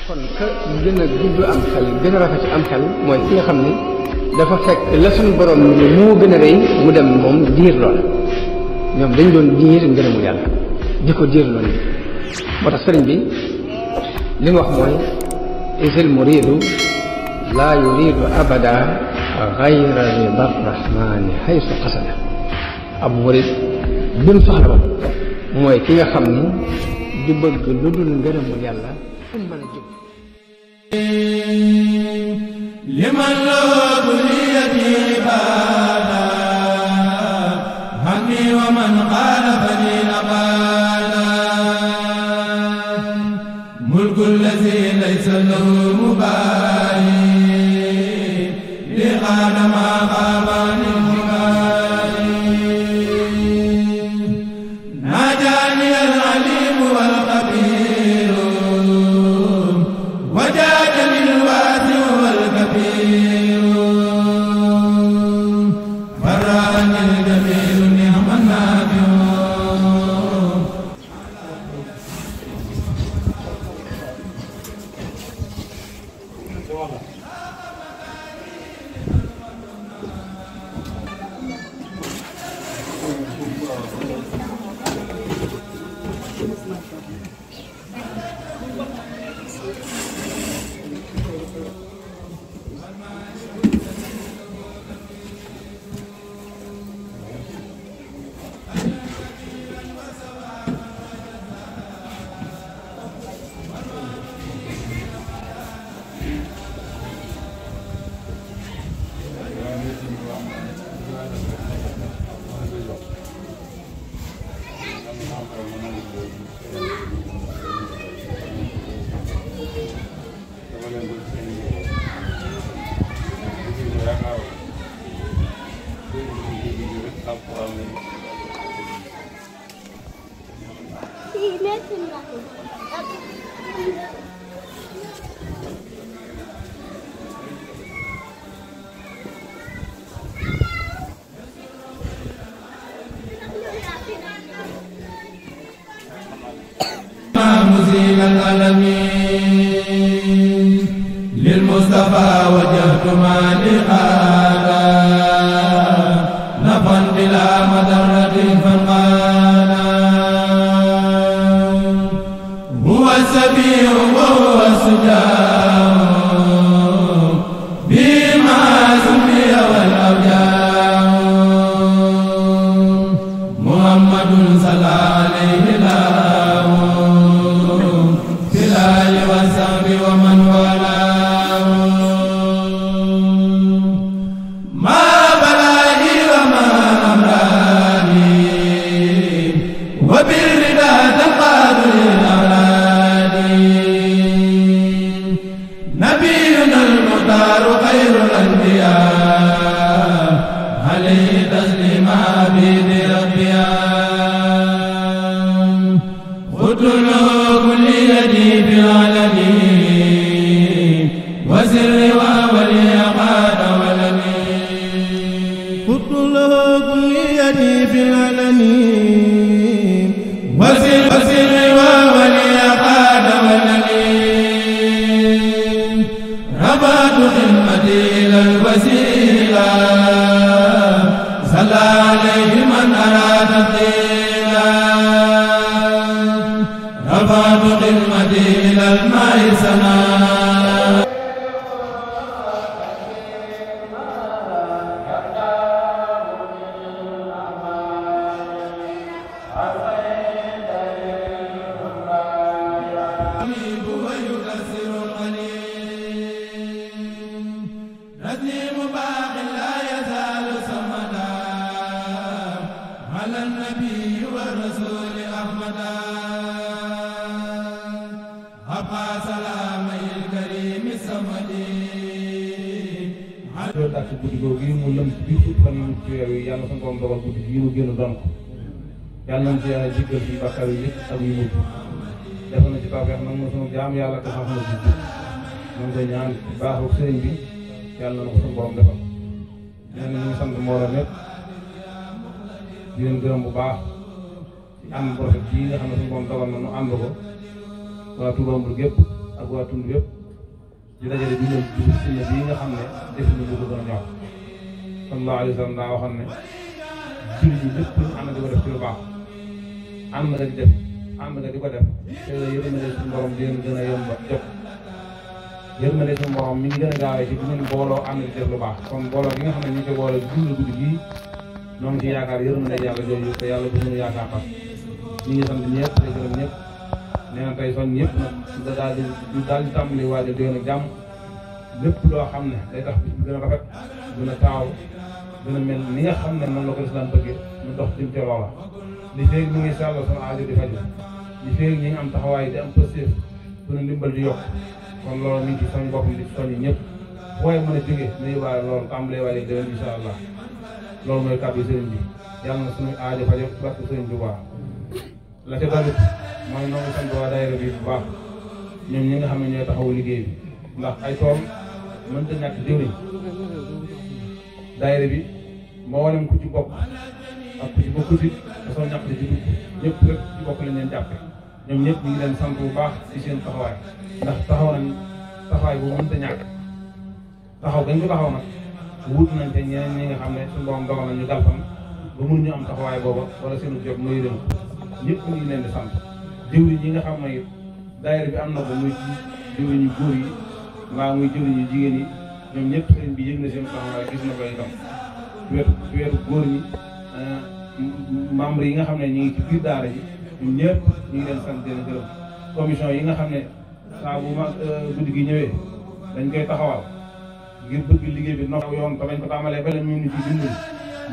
kon ka gën a gudd am xel gën a rafet am xel mooy ki nga xam ne dafa fekk la suñu borom ni moo gën a rëy mu dem moom diir lool ñoom dañ doon diir ngërëmu yàlla di ko diir lool moo tax sëriñ bi li mu wax mooy isil muridu laa yuridu abada gayra rida rahmani haysu qasada ab murid bi mu soxla ba mooy ki nga xam ni du bëgg lu dul ngërëmu yàlla fu mu mën a jóg liman loo kuliyati baada hammi wa man xaalafani abada mulku lazi laysa lahu mubaali li xaada ma xaabani mubaali najaani al alim wal xabir وجادني الواسع والكبير فراني الجميل نعم النافع مزيل العالمين للمصطفى وجهت ما لقالا نفا بلا مضرة فانقالا هو السبيع وهو السجاع بما سمي والأوجاع محمد صلى عليه الله ومن والاه ما بلاني وما أمراني وبالرضا تنقاد الأولاد نبينا المختار خير الأنبياء عليه تسليم عبيد ربيا قلت له كل يدي في العالمين وسر وولي قاد ولمي قلت له كل يدي في العالمين وسر وولي قاد ولمي ربط خدمتي الى الوسيله صلى عليه من اراد الدين رفعت خدمتي إلى الماء سنا ويكسر القليل تسليم باق لا يزال صمدا على النبي والرسول أحمدا أبقى سلامي الكريم الصمدي loolu daal ci guddi googu yi mu lëm bi fukki fan yi ci weer yi yàlla suñu borom dogal guddi yi mu génn doon ko yàlla nañ ci yàlla jéggal ci bàkkaar yi yëpp ak yu mujj def na ci tawfeex nag mo sunu jaam yàlla ko xam na ci moom koy ñaan baaxu sëriñ bi yàlla na ko suñu borom defal nee na ñu ngi sant mbooloo mépp di leen gërëm bu baax ci ànd bu rafet bii nga xam ne suñu borom dogal na nu ànd ko waa Touba Mboul gépp ak waa tund yëpp di dajale bi ñëw ci sunna bii nga xam ne def ñu ko gën a ñor sallallahu alayhi wa sallam daa waxoon ne jullit ñi lépp luñ ànd di ko def ci lu baax ànd nga di def ànd nga di ko def te yërmande suñu borom di leen gën a yomb jot yërmande suñu borom mi ngi gën a gaawee ci bu ngeen booloo ànd di def lu baax kon booloo gi nga xam ne ñu ngi koy booloo dund guddi gii ñoo ngi ci yaakaar yërmande yàlla jooju te yàlla bu ñu yaakaar tax ñu ngi sant ñëpp te gërëm ñëpp nee na tey son ñëpp nag daal di tàmbali waajal déwén ak jàmm lépp loo xam ne day tax bis bi gën a rafet gën a taaw gën a mel ni nga xam ne noonu la ko islam bëggee ñu dox jëm ca loola li feeg ñu ngi sàllal sama aajo di faju li feeg ñi ngi am taxawaay di am positif suñu ndimbal di yokk kon loolu mi ngi ci soñ boppam di soññi ñëpp waaye mën a jógee nu yóbbaale loolu tàmbalee waajal déwén incha allah loolu mooy kàddu sëriñ bi yàlla na suñu aajo fajo barke sëriñ bi baax la ca dalit mooy noo ngi sant waa daayira bi bu baax ñoom ñi nga xam ne ñooy taxawu liggéey bi ndax ay tool mënta ñàkk jëwriñ daayira bi mboolem ku ci bokk ak ku ci bokkut it te soo ñàkk ci dugg ñëpp rek ci bokk lañ leen jàppe ñoom ñëpp ñu ngi leen sant bu baax ci seen taxawaay ndax taxaw nañ taxawaay bu mënta ñàkk taxaw gañ ko taxaw nag wut nañ te ñeneen ñi nga xam ne suñu borom dogal nañ ñu galfan ba mun ñu am taxawaay booba wala seenu job muy dem ñëpp ñu ngi leen di sant jëwriñ yi nga xam ne it daayira bi am na ko muy jëwriñ yu góor yi mbaa muy jëwriñ yu jigéen yi ñoom ñëpp sëriñ bi yëg na seen taxawaay gis na ko itam weeru góor ñi membre yi nga xam ne ñu ngi ci biir daara ji ñoom ñëpp ñu ngi leen sant leen gërëm commission yi nga xam ne saa bu ma guddi gi ñëwee dañ koy taxawal ngir bëgg liggéey bi no yoon te bañ ko tàmbalee ba leen ñu ngi ci dimbali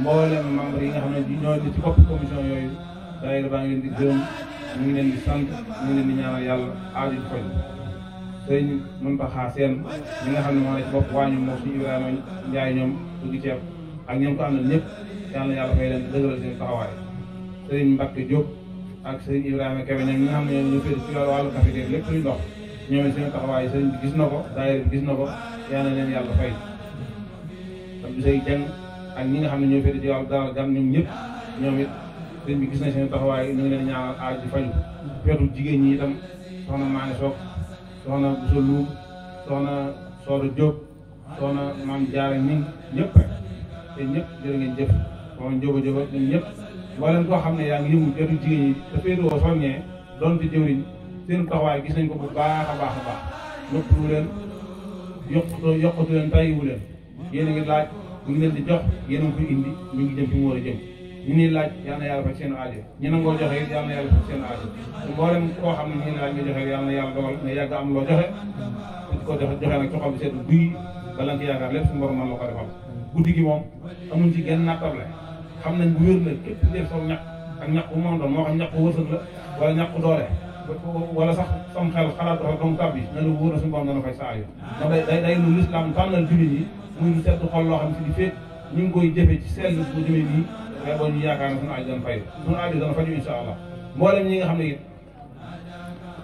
mboolem membre yi nga xam ne ñoo ci bopp commission yooyu daayira baa ngi leen di gërëm ñu ngi leen di sant ñu ngi leen di ñaanal yàlla aaju di faj sëñ Muntaxa Seen ñi nga xam ne moo ne ci bopp waañu moo suñu Ibrahima Njaay ñoom duggi ceeb ak ñoom ko am na ñëpp yàlla na yàlla fay leen dëgëral seen taxawaay sëriñ Mbacke Diop ak sëriñ Ibrahima Kebe ñoom ñi nga xam ne ñoo féet ci wàllu café lépp luy ndox ñoom seen taxawaay sëriñ bi gis na ko daayira bi gis na ko yàlla na leen yàlla fay ak du say jàng ak ñi nga xam ne ñoo féet ci wàllu dalal gan ñoom ñëpp ñoom it sëriñ bi gis nañ seen taxawaay ñu ngi leen ñaanal aaj di faju feetu jigéen ñi itam soxna Maane Sock soxna Bousso Loum soxna Sooda Diop soxna Maam Jaara ñi ñëpp rek te ñëpp jërë ngeen jëf soxna Njóoba Jóoba ñun ñëpp mboolem koo xam ne yaa ngi yëngu feetu jigéen ñi te féetewoo soññee doon ci jëwriñ seen taxawaay gis nañ ko bu baax a baax a baax noppalu leen yokkatu leen tàyyiwu leen yéen a ngi laaj ñu ngi leen di jox yéen a ngi koy indi ñu ngi jëm fi mu war a jëm ñu ni laaj yal na yàlla faj seen aajo ñu nangoo joxe it yal na yàlla faj seen aajo mboolem koo xam ne ñu ngi laaj nga joxe yal na yàlla dogal nga yàgg am loo joxe ko joxe nag ci xol bi seetlu guy bala nga yaakaar lépp suñu borom mën la ko defal guddi gi moom amuñ ci genn nattable xam nañ bu wér na képp def saw ñaq ak ñaq bu moom doon moo xam ñaq wërsëg la wala ñaq doole wala sax sam xel xalaat dafa comme tab bi na lu wóor na suñu borom dana fay sa aajo ndax day lu lislaam tànnal jullit yi muy lu seetlu xol loo xam ne si di féet ñu ngi koy jëfe ci sell bu jëmee nii mais boo ñu yaakaar ne suñu aajo dana fay suñu aajo dana faju insha allah mboolem ñi nga xam ne it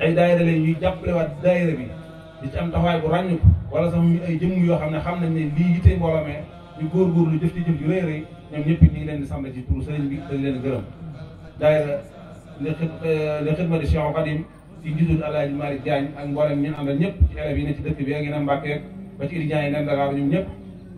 ay daayira leen ñuy jàppalewaat daayira bi di ci am taxawaay bu ràññu wala sax ay jëmm yoo xam ne xam nañ ne lii yittee mbooloo mee ñu góorgóorlu jëf ci jëf yu rëy rëy ñoom ñëpp it ñu ngi leen di sant ci turu sëriñ bi dañ leen gërëm daayira li xidmati Cheikh Khadim ci njiitul Alaaji Malick Diagne ak mboolem ñu àndal ñëpp ci élèves yi ne ci dëkk bi ak yeneen Mbàkke ba ci étudiants yi nekk Dakar ñoom ñëpp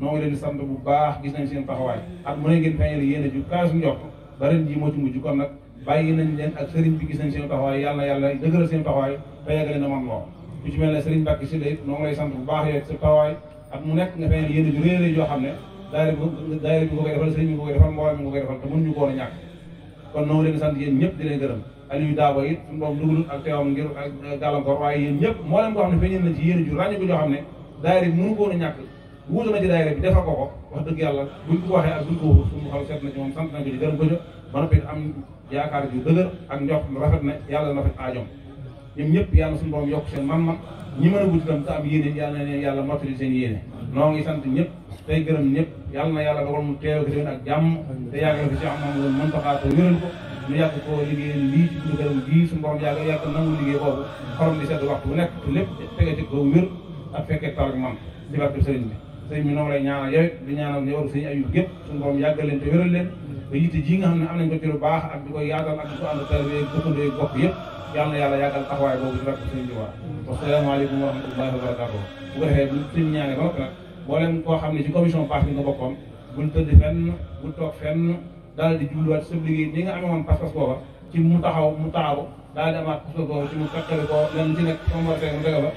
noo ngi leen di sant bu baax gis nañ seen taxawaay at mu ne ngeen feeñal yéen a ju kaas njort ba ren ji moo ci mujj kon nag bàyyi nañ leen ak sëriñ bi gis nañ seen taxawaay yàlla na yàlla dëgëral seen taxawaay te yàggale na man loo ku ci mel ne sëriñ Mbàkke si lay noo ngi lay sant bu baax yow sa taxawaay at mu nekk nga feeñal yéen a ju réeré yoo xam ne daayira bi nga koy defal sëriñ bi nga koy defal mbooloo mi nga koy defal te mënuñu ko woon a ñàkk kon noo ngi leen di sant yéen ñëpp di leen gërëm Aliou Daaba it suñu borom dugalul ak teewam ngir ak gàllankoor waaye yéen ñëpp mboolem koo xam ne feeñal na ci yéen a ju ràññu ko joo xam ne daayira bi mënu ko woon a ñàkk wuutu na ci daayira bi defal ko wax dëgg yàlla buñ ko waxee ak buñ ko waxul suñu xol seet na ci moom sant nañ ko ci gërëm ko ba noppi am yaakaar ju dëgër ak njox rafet na yàlla na rafet aajoom ñoom ñëpp yàlla suñu borom yokk seen man-man ñi mën a wut itam te am yéene yàlla na leen yàlla mottali seen yéene noo ngi sant ñëpp tey gërëm ñëpp yàlla na yàlla dogal mu teew ko déwén ak jàmm te yàggal ko ci am Mamadou Muntaxa te wéral ko ñu yàgg koo liggéey lii ci suñu gërëm bii suñu borom yàgg nangu liggéey boobu xorom di sedd waxtu bu nekk te lépp tege ci ko wér ak fekkee tal ak man ci barke sëriñ bi sëriñ bi noonu lay ñaanal yow di ñaanal ñëwaru sëriñ Ayub gépp suñu borom yàggal leen te wéral leen ba yitte ji nga xam ne am nañ ko ci lu baax ak di koy yaatal ak di ko ànd taalibe dëkkandoo bokk yëpp yàlla na yàlla yàggal taxawaay boobu ci barke Sëriñ Tuubaa. wasalaamaaleykum wa rahmatullahi wa barakaatuh. bu ko defee bu suñu ñaanee ba noppi nag mboolem koo xam ne ci commission parti nga bokkoon bul tëdd fenn bul toog fenn daal di jubluwaat sa liggéey ni nga amee woon pas-pas booba ci mu taxaw daal di amaat pas-pas booba ci mu fekkale ko lenn ci nekk comme war mu dëgg ba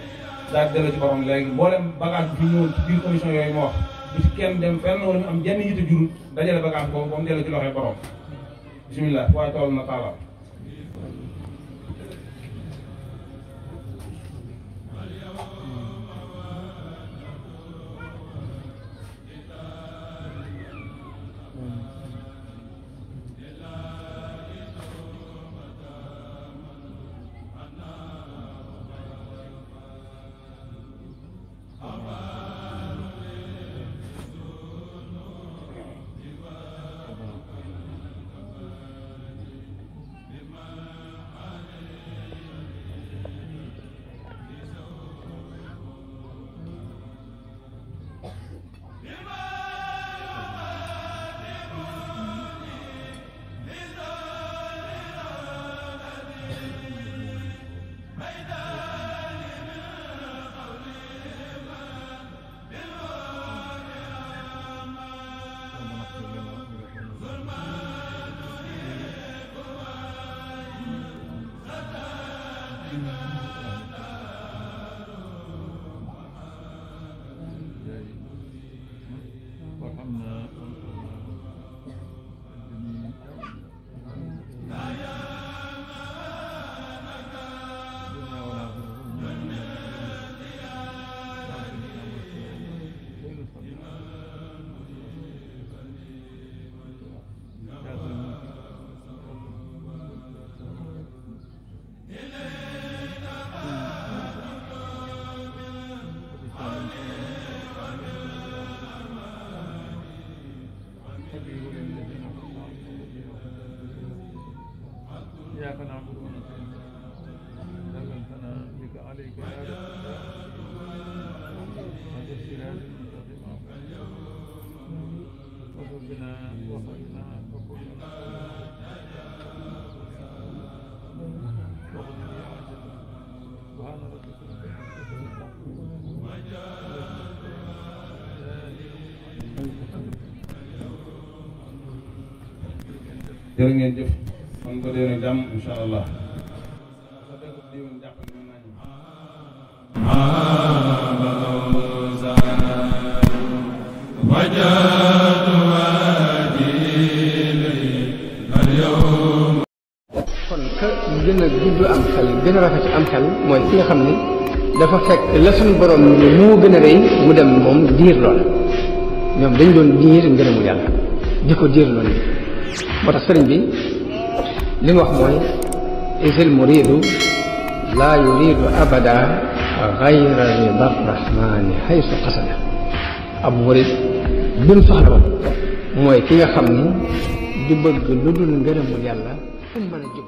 daal di delloo ci borom léegi mboolem bagage bi fi ñëwoon ci biir commission yooyu ma wax bu ci kenn dem fenn wala mu am jenn yitte jurul dajale bagage boobu ba mu delloo ci loxoy borom bisimilah waaye tool na taala إياك نعبد ونستعين ذلتنا بك عليك يا رب هذا الصراط المستقيم وصلنا وصلنا وكلنا سبحان ربك jërë ngeen jëf man ko déwén jàmm incha allah kon ka gën a gudd am xel gën a rafet am xel mooy ki nga xam ne dafa fekk la suñu borom ni moo gën a rëy mu dem moom diir lool ñoom dañ doon diir ngërëmu yàlla di ko diir lool moo tax sëriñ bi li mu wax mooy isil muridu laa yuridu abada gayra rida rahmani haysu qasada ab murid bi mu soxla woon mooy ki nga xam ni du bëgg lu dul ngërëmul yàlla fu mu mën a jub